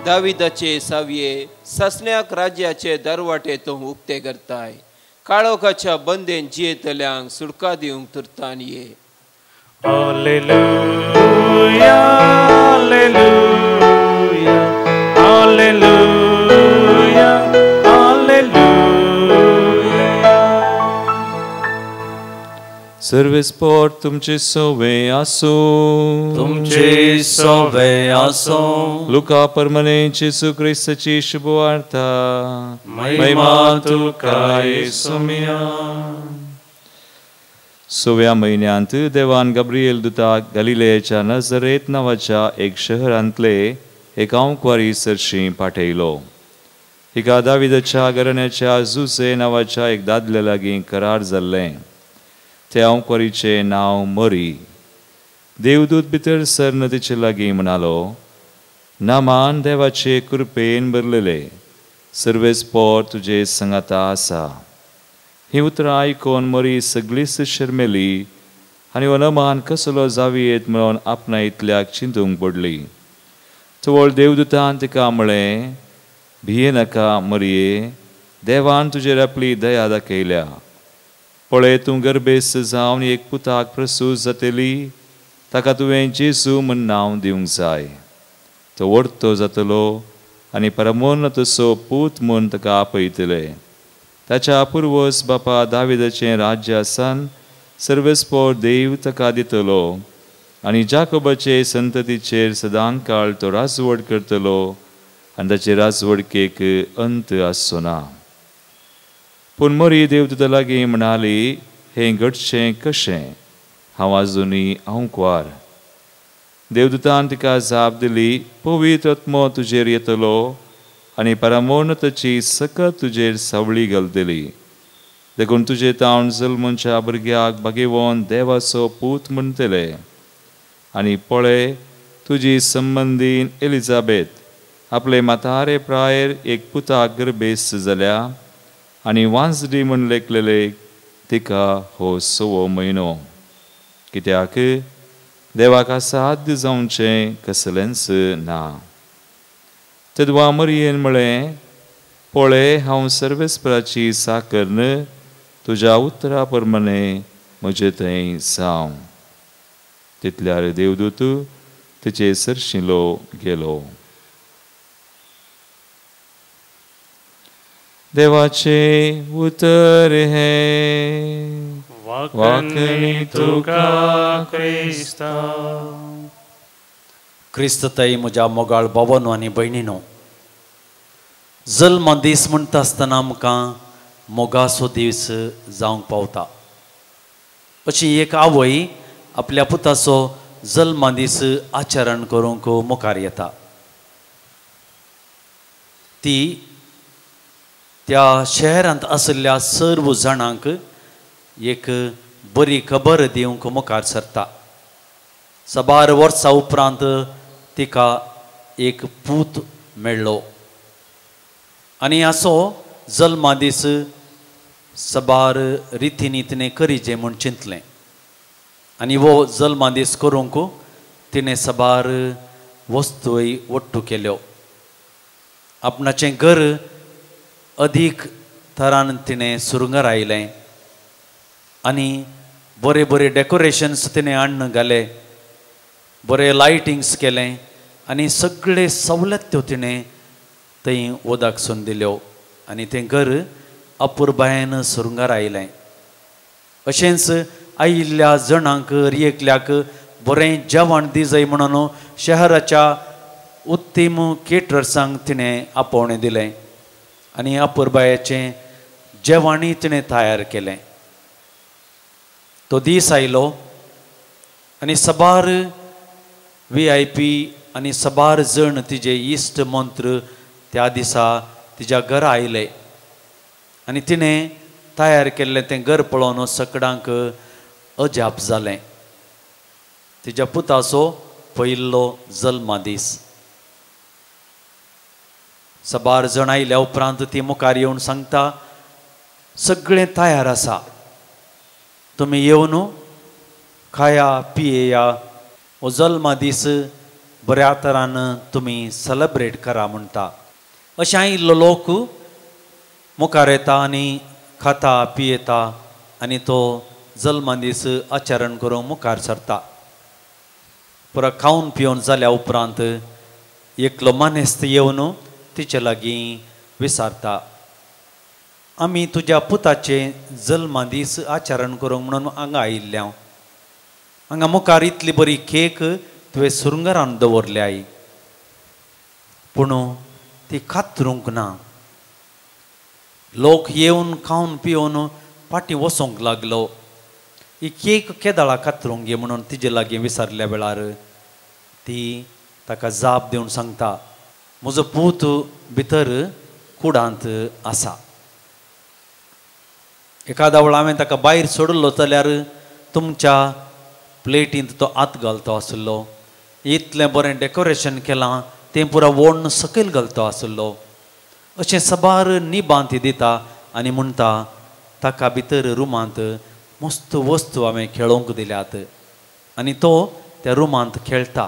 दाविदाचे सावये सासण्याक राज्याचे दरवाटे तूं उक्ते करताय, काळोखाच्या बंदेन जियेतल्यांक सुटका दिवंक तुर्तान ये. Hallelujah, hallelujah, hallelujah, hallelujah. सर्वेस्पर तुमचे सोवे आसूं, तुमचे सोवे आसूं. लुका परमने जेजू क्रिस्ताची शुभवार्ता. महिमा तुका येसुमिया. सव्या म्हयन्यांत देवान गब्रिएल दुताक गलिलेच्या नजरेत नांवाच्या एक शहरांतले एक आंकवारी सरशी पाठयलो. हिका दाविदाच्या घराण्याच्या जुसे नांवाच्या एक दादल्या लागीं करार जाल्लें. त्या आंकवारीचें नांव मरी. देवदूत भितर सरन तिचे लागीं म्हणालो, नामान देवाचे कृपेन भरलेले, सर्वेस्पर तुजे संगाता आसा. ही उतरां आयकून मरी सगळीच शर्मेली आनी हो नमान कसलो जावयेत म्हणून आपणा इतल्याक चिंतूंक पडली. तवळ देवदूतान तिका म्हळें, भिये नाका मरये, देवान तुजेर आपली दया दाखयल्या. पळय, तूं गर्भेस्त जावन एक पुताक प्रसूत जातली, ताका तुवें जेजू म्हूण नांव दिवंक जाय. तो व्हडतो जातलो आनी परमोन्नतसो पूत म्हूण ताका आपयतले. ताच्या पुर्वज बापा दाविदाचें राज्य आसान सर्वेस्पोर देव ताका दितलो आनी जाकोबाचे संततीचेर सदांकाळ तो राजवट करतलो आनी ताचे राजवटकेक अंत आसचो ना. पूण मरी देवदूता लागीं म्हणाली, हें घडचें कशें? हांव आजुनूय आंवकुवार. देवदूतान तिका जाप दिली, पवित्र आत्मो तुजेर येतलो आनी परमोन्नताची सकत तुजेर सावळी घालतली. देखून तुजे तावन जल्मच्या भुरग्याक भागेवन देवाचो पूत म्हणटले. आनी पळय, तुजी संबंदीन एलिजाबेथ आपले म्हातारे प्रायेर एक पुताक गर्भेस्त जाल्या आनी वांजडी म्हूण लेखलेले तिका हो 6वो म्हयनो. कित्याक देवाक असाध्य जावचें कसलेंच ना. तेदवा मरियेन म्हळें, पळय, हांव सर्वेस्पराची साकर, तुज्या उतरा प्रमाणे म्हजे थंय जावं. तितल्यार देवदूत तिचे सरशिलो गेलो. देवाचें उतर हें. वाकणी तुका क्रिस्ता. क्रिस्तताई म्हज्या मोगाळ बाबानो आनी भयणीनो, जल्म दीस म्हणटा आसतना आमकां मोगाचो दीस जावंक पावता. अशी एक आवय आपल्या पुताचो जल्म दीस आचरण करूंक मुखार येता. ती त्या शहरांत आशिल्ल्या सर्व जाणांक एक बरी खबर दिवंक मुखार सरता. साबार वर्सां उपरांत तिका एक पूत मेळ्ळो आनी असो जल्मा दीस साबार रितींनी तिणें करीजे म्हूण चिंतलें आनी हो जल्मा दीस करूंक तिणें साबार वस्तूय वट्टू केल्यो. आपणाचें घर अदीक थरान तिणें सुरंगार आयलें आनी बरे बरे डेकोरेशन्स तिणें हाडून घाले, बरे लायटिंग्स केलें आनी सगळे सवलत्यो तिणें थंय उदक सून दिल्यो आनी तें घर अपुरबायेन सुरंगार आयलें. अशेंच आयिल्ल्या जणांक रियेकल्याक बरें जेवण दिजय म्हणून शहराच्या उत्तीम केटरर्सांक तिणें आपोवणें दिलें आनी अपुरबायेचें जेवणूय तिणें तयार केलें. तो दीस आयलो आनी साबार VIP आनी साबार जण तिजे इश्ट मंत्र त्या दिसा तिज्या घरा आयले आनी तिणें तयार केल्लें तें घर पळोवन सकडांक अजाप जालें. तिज्या पुताचो पयलो जल्मा दीस. साबार जण आयल्या उपरांत ती मुखार येवन सांगता, सगळें तयार आसा, तुमी येवन खाया पियेया, हो जल्मा दीस बऱ्या तरान तुमी सेलेब्रेट करा म्हणटा. अशें आयिल्लो लोक मुखार येता आनी खाता पियेता आनी तो जल्मा दीस आचरण करूंक मुखार सरता. पुरो खावन पिवन जाल्या उपरांत एकलो मानेस्त येवन तिचे लागीं विचारता, आमी तुज्या पुताचे जल्मा दीस आचरण करूंक म्हणून हांगा आयिल्ले हांव. हांगा मुखार इतली बरी केक तुवें सुरंगारान दवरल्या, पूण ती कातरूंक ना. लोक येवन खावन पिवन फाटीं वचोंक लागलो. ही केक केदाळा कातरूंक गे म्हणून तिजे लागीं विचारल्या वेळार ती ताका जाप दिवन सांगता, म्हजो पूत भितर कुडांत आसा. एखादा वेळा हांवें ताका भायर सोडलो जाल्यार तुमच्या प्लेटींत तो आत घालतो आसलो, इतलें बरें डेकोरेशन केलां तें पुरा वोण्ण सकयल घालतो आसलो. अशें साबार निबां ती दिता आनी म्हणटा, ताका भितर रुमांत मस्त वस्तू हांवें खेळोवंक दिल्यात आनी तो त्या रुमांत खेळटा,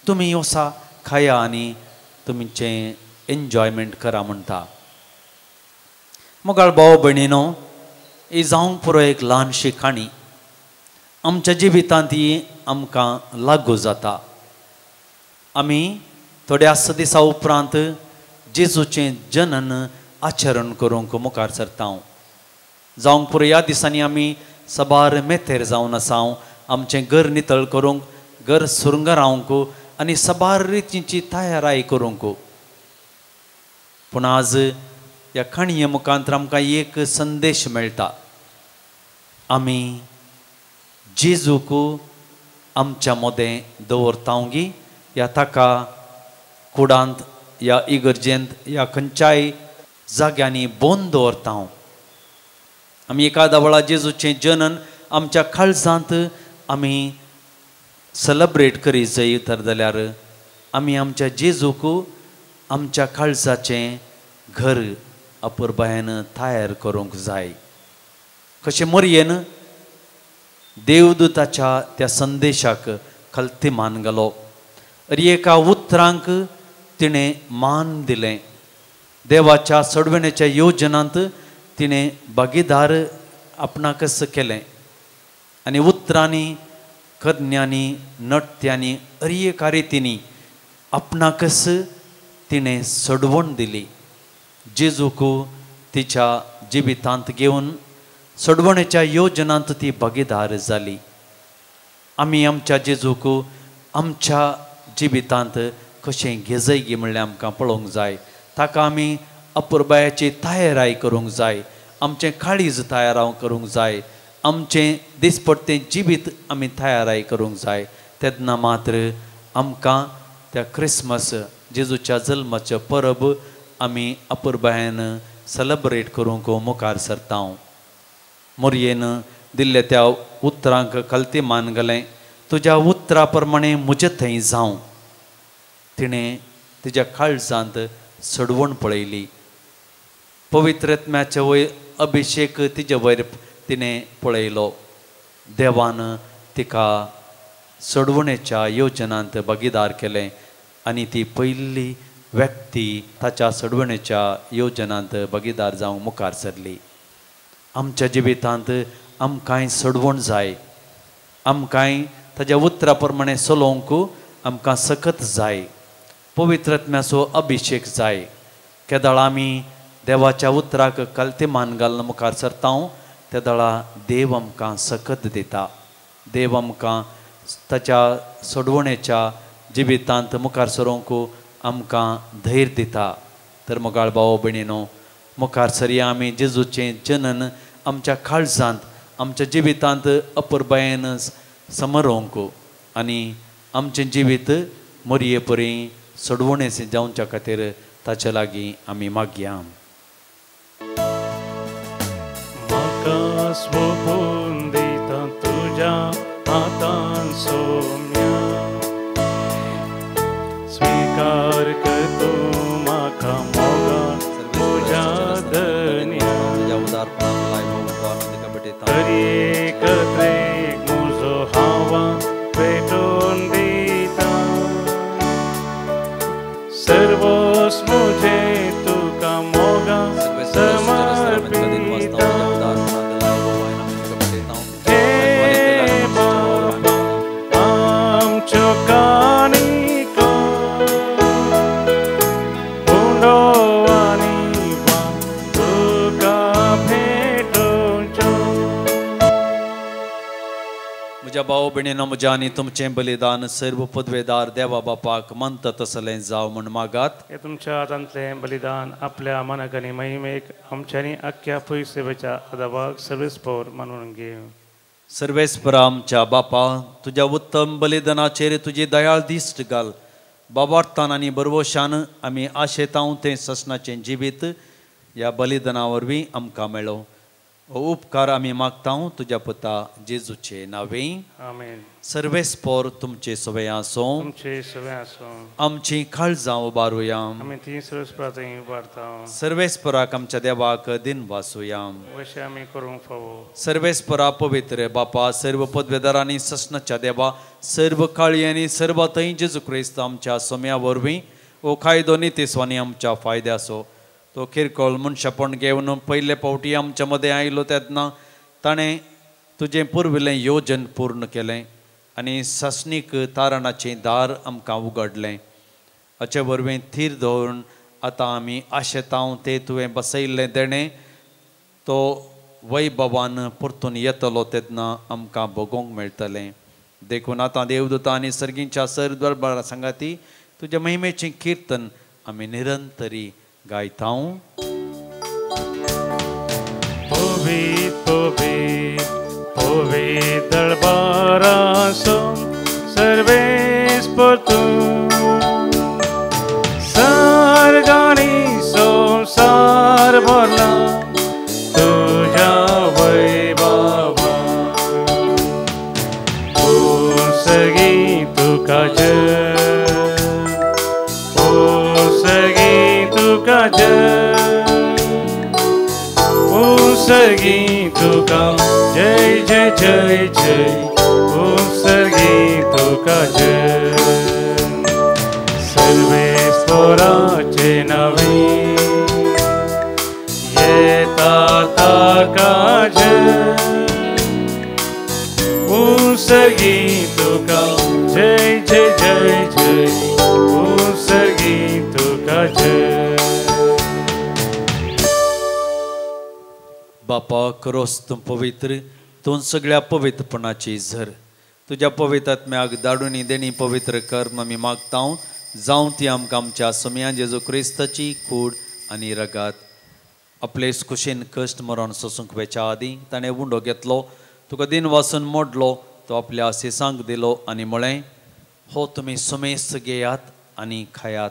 तुमी वसा खाया आनी तुमचें एन्जॉयमेंट करा म्हणटा. मोगाळ भाव भयणीनो, ही जावंक पुरो एक ल्हानशी काणी आमच्या जिवितांत ही आमकां लागू जाता. आमी थोड्याच दिसा उपरांत जेजूचें जनन आचरण करूंक मुखार सरता. जावंक पुरो ह्या दिसांनी आमी सबार मेथेर जावन आसा. आमचें घर नितळ करूंक, घर सुरंगरावंक आनी सबार रितींची तयाराय करूंक. पूण आज ह्या काणये मुखांत आमकां एक संदेश मेळटा. आमी जेजूक आमच्या मदें दवरतावगी या ताका कुडांत या इगर्जेंत या खंयच्याय जाग्यांनी बंद दवरता. आमी एकादा वेळा जेजूचें जनन आमच्या काळजांत आमी सेलेब्रेट करी जाय तर जाल्यार आमी आमच्या जेजूक आमच्या काळजाचें घर अपुरबायेन तयार करूंक जाय. कशें मोरयेन देवदूताच्या त्या संदेशाक खलती मान घालो. अरे एका उतरांक तिणें मान दिलें. देवाच्या सोडवणेच्या योजनांत तिणें भागीदार आपणाकच केलें आनी उतरांनी, करण्यांनी, नट्यांनी, अरे रितींनी आपणाकच तिणें सोडवण दिली. जेजूक तिच्या जिवितांत घेवन सोडवणेच्या योजनांत ती भागीदार जाली. आमी आमच्या जेजूक आमच्या जिवितांत कशें घेजयगी म्हणल्यार आमकां पळोवंक जाय. ताका आमी अपुरबायाची तयाराय करूंक जाय. आमचें काळीज तयार करूंक जाय. आमचें दिसपट्टें जिवीत आमी तयाराय करूंक जाय. तेन्ना मात्र आमकां त्या क्रिसमस जेजूच्या जल्माचें परब आमी अपुरबायेन सेलेब्रेट करूंक मुखार सरता. मोरयेन दिल्ल्या त्या उतरांक खलती मान घालें. तुज्या उतरा प्रमाणे म्हजे थंय जावं. तिणें तिज्या काळजांत सडवण पळयली. पवित्र आत्म्याचे वयर अभिशेक तिजे वयर तिणें पळयलो. देवान तिका सोडवणेच्या योजनांत भागीदार केलें आनी ती पयली व्यक्ती ताच्या सोडवणेच्या योजनांत भागीदार जावंक मुखार सरली. आमच्या जिवितांत आमकांय सोडवण जाय. आमकांय ताज्या उतरा प्रमाणे चलोवंक आमकां सकत जाय. पवित्र आत्म्याचो अभिशेक जाय. केदळा आमी देवाच्या उतराक कलते मान घालून मुखार सरता तेदळा देव आमकां सकत दिता. देव आमकां ताच्या सोडवणेच्या जिवितांत मुखार सरूंक आमकां धैर्य दिता. तर मोगाळ भाव भयणीनो, मुखार सरया आमी जेजूचें जनन आमच्या काळजांत आमच्या जिवितांत अपुरबायेन समरोवंक आनी आमचें जिवीत मोरये परी सोडवणेचें जावच्या खातीर ताचे लागीं आमी मागया. म्हाका स्वपून दिता तुज्या हातान सोम्या, स्वीकार कर तूं म्हाका मोगा तुज्या धन्या, तरी एकत्रेक म्हजो हावा पेटोवन दिता, सर्वोस म्हजें तुका मोगा समर्पिता. हे बाबा आमच्यो काणिको उंडो आनी तुका भेटोवच्यो. म्हज्या भाव भयणीनो, म्हज्या आनी तुमचें बलिदान सर्व पदवेदार देवा बापाक मानता तसलें जावं म्हूण मागात. हे तुमच्या हातांतलें बलिदान आपल्या मनाक आनी महिमेक आमच्यांनी आख्ख्या पयस सेवेच्या आदाबाक सर्वेस्पर मानून घेवं. सर्वेस्परा आमच्या बापा, तुज्या उत्तम बलिदानाचेर तुजी दयाळ दिश्ट घाल. बाबार्थान आनी बरवशान आमी आशेतांव तें ससनाचें जिवीत ह्या बलिदाना वरवीं आमकां मेळो. हो उपकार आमी मागता तुज्या पुता जेजूचे नांवे. आमेन. सर्वेस्पर तुमचे सवे आसूं. तुमचे सवे आसूं. आमची काळजां उबारुया. आमी ती सर्वेस्परा थंय उबारता. सर्वेस्पराक आमच्या देवाक दिन वासुया. वशे आमी करूंक फावो. सर्वेस्परा पवित्र बापा, सर्व पदवेदारांनी ससनाच्या देवा, सर्व काळयांनी सर्व थंय जेजू क्रिस्त आमच्या सोम्या वरवीं हो कायदो नितीस्वानी आमच्या फायद्याचो तो किरकोळ मनशापण घेवन पयले फावटी आमच्या मदें आयलो तेन्ना ताणें तुजें पुर्विल्लें योजन पूर्ण केलें आनी सासणीक तारणाचें दार आमकां उगडलें. हाचे वरवीं थीर दवरून आतां आमी आशेतांव ते तुवें बसयल्लें देणें तो वैभवान परतून येतलो तेन्ना आमकां भोगोवंक मेळटलें. देखून आतां देवदूतां आनी सर्गींच्या सर दरबारा सांगाती तुज्या महिमेचें किर्तन आमी निरंतरी गायतांव. पवित्र पवित्र पवित्र दरबारासो सर्वेस्पर तूं सर्गांनी संवसार भरला तुज्या वैभवान. ओ सगी तुका जय, ओ सगी तुका जय, ओ सर्गी तुका जय जय जय जय, ओ सर्गी तुका जय. सर्वेस्पराचे नवे येता ताका जय, ओ सर्गी तुका जय जय जय जय, ओ सर्गी तुका जय. बापा क्रोस तूं पवित्र, तूं सगळ्या पवित्रपणाची झर. तुज्या पवित्र आत्म्याक दाडूनी देणी पवित्र कर आमी मागतांव. जावं ती आमकां आमच्या सोम्या जेजू क्रिस्ताची कूड आनी रगात. आपले कुशीन कश्ट मरण सोसूंक वेच्या आदीं ताणें उंडो घेतलो, तुका दिन वासून मोडलो, तो आपल्या सिसांक दिलो आनी म्हळें, हो तुमी सुमेस्त घेयात आनी खायात,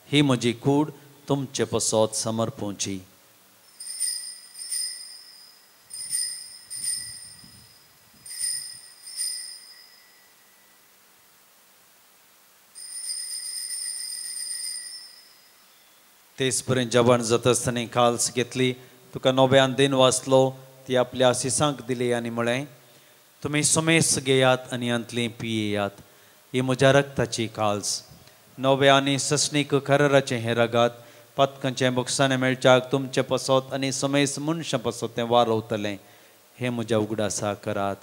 ही म्हजी कूड तुमचे पसत समर्पूची. तेच पर्यंत जेवण जाता आसतना काल्स घेतली, तुका नव्यान दिन वाचलो, ती आपल्या सिसांक दिली आनी म्हळें, तुमी सुमेस्त घेयात आनी अंतली पियेयात, ही म्हज्या रक्ताची काल्स. नव्या आनी ससणीक कराराचें हें रगात पातकांचें बोगसाणें मेळच्याक तुमचें पसत आनी सुमेस्त मनशां पसत तें वारवतलें. हें म्हज्या उगडासा करात.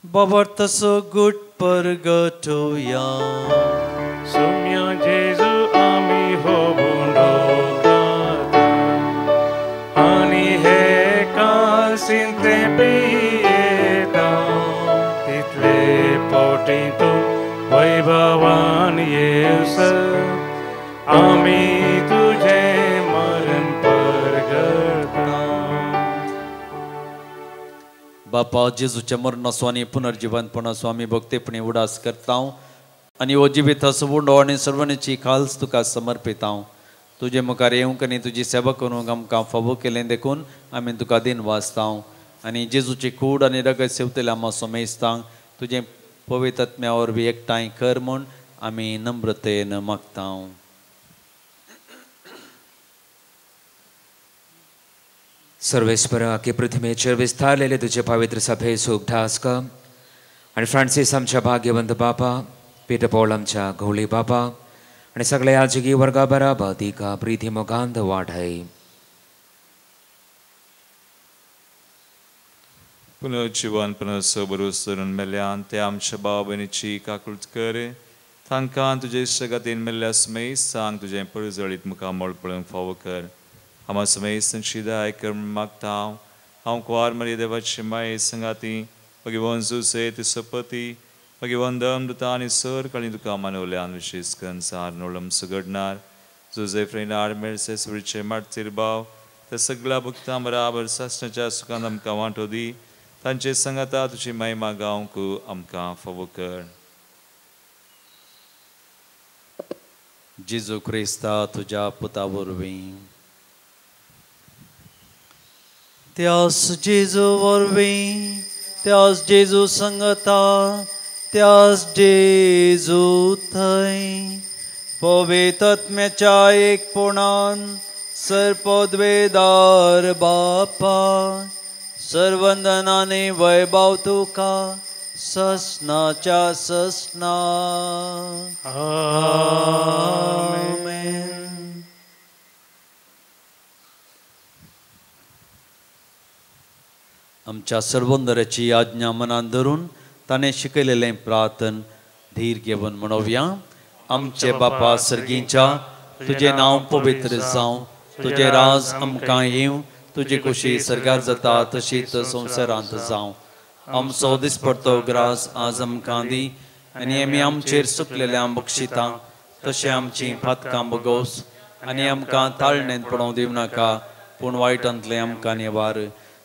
बाबर तसो गुट परगटोया. सोम्या जेजू आमी हो उंडो खाता आनी हे कालसींत पियेता, तितले पोटी तूं वैभवान येवसर आमी तुजें मरण परगटा. बापा जेजूच्या मरणाचो आनी पुनर्जिवनपणाचो आमी भक्तेपणी उडास करतांव आनी हो जिविताचो उंडो आनी सर्वणीची खाल्स तुका समर्पितांव. तुजे मुखार येवंक आनी तुजी सेवा करूंक आमकां फावो केलें देखून आमी तुका दिन वाचतांव आनी जेजूची कूड आनी रगत सेवतल्या आमकां समेस्तांक तुजें पवित्र आत्म्या वरवीं एकठांय कर म्हूण आमी नम्रतेन मागतांव. सर्वेस्परा की पृथ्वीचेर विस्तारलेले तुजे पवित्र सभेचो उगडास कर आनी फ्रांसीस आमच्या भाग्यवंत बापा, पीटर पॉल आमच्या घोवळी बापा आनी सगळ्या याजकी वर्गा बराबर तिका प्रिती मोगांत वाडय. पुनर्जिवन पुनर्सबरूस धरून मेल्यान ते आमच्या भाव भयणीची काकूट कर. तांकां तुजे सगातीन मेल्ल्या समेस्तांक तुजें परजळीत मुखामळ पळोवंक फावो कर. आमा समेस्तांची दया कर म्हूण मागता हांव. हांव कुवार मरी देवाची माये संगाती भगवान जुसे ती सपती भगवान दमृता आनी सर काळी तुका मानवल्यान विशेश करून सार नोळम सुगडणार जुजे फ्रेनार मेळसे सुरीचे माटतीर भाव त्या सगळ्या भक्तां बराबर सासणाच्या सुखान आमकां वांटो दी. तांचे संगाता तुजी महिमा गावंक आमकां फावो कर. जेजू क्रिस्ता तुज्या पुता वरवीं, त्यास जेजू वरवीं, त्यास जेजू संगता, त्यास जेजू थंय पवित्र आत्म्याच्या एकपणान सर्पद्वेदार बापा सर्वंदनाने वैभव तुका ससनाच्या ससना. आमेन. आमच्या सर्वंदराची आज्ञा मनान धरून ताणें शिकयलेलें प्रार्थन धीर घेवन म्हणोवया. आमचे बापा सर्गींच्या, तुजें नांव पवित्र जावं, तुजें राज आमकां येवं, तुजी खुशी सर्गार जाता तशीच संवसारांत जावं. आमचो दिसपडतो ग्रास आज आमकां दी आनी आमी आमचेर सुकलेल्या बक्षिता तशें आमची पातकां बगोस आनी आमकां ताळणेंत पडोवंक दिवं नाका, पूण वायटांतलें आमकां निवार.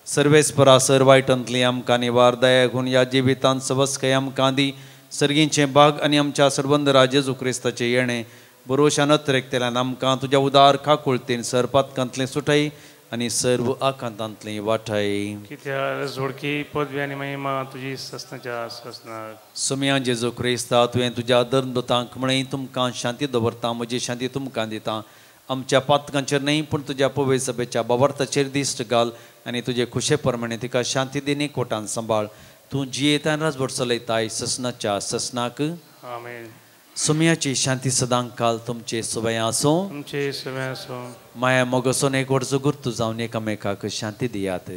सर्वेस्परा सर वायटांतली आमकां निवार. दया घेवन ह्या जिवितांत सवस्काय आमकां दी. सर्गींचें भाग आनी आमच्या सर्वंदरा जेजू क्रिस्ताचें येणें बरोशान अत्रेकतेल्यान आमकां तुज्या उदार काकुळतीन सर पातकांतलें सुटाय आनी सर्व आकांतांतलें वाटाय. कित्याक जोडकी पदवी आनी महिमा तुजी ससनाच्या ससनाक. सोम्या जेजू क्रिस्ता, तुवें तुज्या धर्मदूतांक म्हळें, तुमकां शांती दवरता, म्हजी शांती तुमकां दिता. आमच्या पातकांचेर न्हय पूण तुज्या पवित्र सभेच्या बावार्थाचेर दिश्ट घाल आनी तुजे खुशे प्रमाणे तिका शांती दिनी कोटान सांबाळ. तूं जियेतान राजवट चलयताय ससनाच्या ससनाक. आमेन. सोम्याची शांती सदां काल तुमचे सवय आसूं. तुमचे सवय आसूं. माया मोगसून एक वर्स गुर्तू जावन एकामेकाक शांती दियात.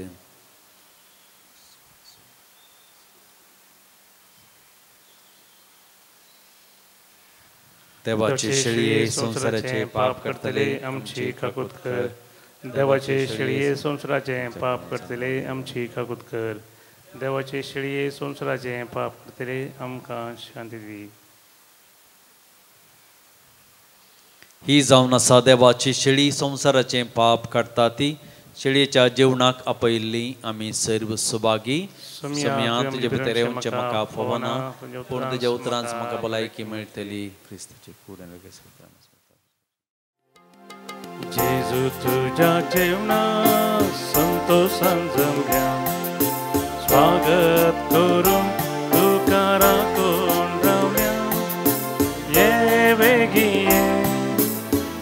देवाचे शेळये संवसाराचे पाप करतले आमची काकूत कर. देवाचे शेळये संवसाराचे पाप करतले आमची काकूत कर. देवाचे शेळये संवसाराचे पाप करतले आमकां शांती दी. ही जावन आसा देवाची शेळी, संवसाराचें पाप काडटा ती. शेळयेच्या जेवणाक आपयल्ली आमी सर्व सुभागी. सोम्या तुजे भितर येवचें म्हाका फावना, पूण तुज्या उतरांच म्हाका भलायकी मेळटली. क्रिस्ताची कूड आनी वेगळें. जेजू तुज्या जेवणाक संतोशान जमल्या, स्वागत करून तुका राखून रावल्या. ये वेगीं ये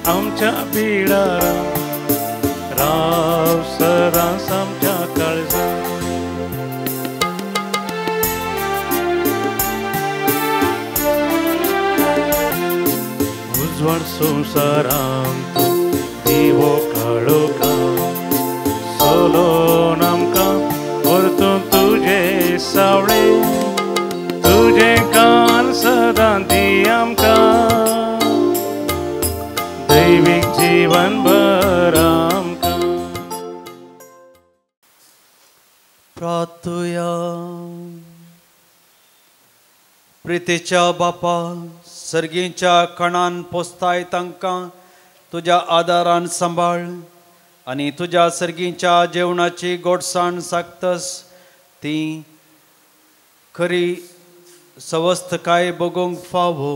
आमच्या बिडारा, राव सदांच आमच्या काळजांत. उजवाड संवसारांत दिवो काळोखा, सोलोन आमकां परतून तुजे सावळे, तुजें कान सदां दी आमकां, दैवीक जीवन भर आमकां. प्रार्थुया. प्रितीच्या बापा, सर्गींच्या कणान पोसताय तांकां तुज्या आदारान सांबाळ आनी तुज्या सर्गींच्या जेवणाची गोडसाण सागतस ती खरी सवस्तकाय बगोवंक फावो.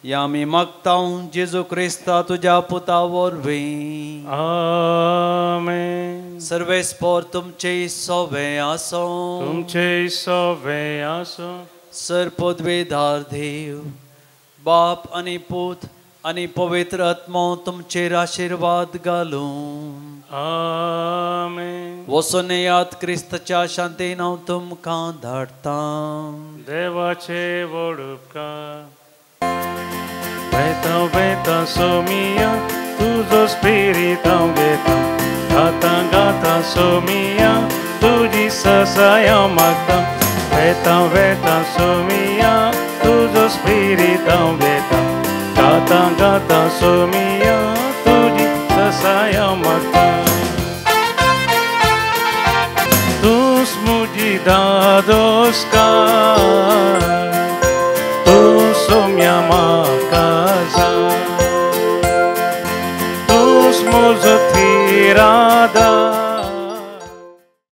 या आमी मागता जेजू क्रिस्ता तुज्या पुता वरवीं. आमेन. सर्वेस्पोर तुमचे सोवे आसो. तुमचे सोवे आसो. सर पदवेदार देव बाप आनी पूत आनी पवित्र आत्मो तुमचेर आशिर्वाद घालूं. आमेन. वचून येयात, क्रिस्ताच्या शांतीन हांव तुमकां धाडटां. देवाचे व्हड उपकार. वेता वेता सोमिया तुजो स्पिरीत हांव घेता, गाता गाता सोमिया तुजी ससाय हांव मागता. वेता वेता सोमिया तुजो स्पिरीत हांव घेता, गाता गाता सोमिया तुजी ससाय हांव मागता. तूंच म्हजी दादोसकाय,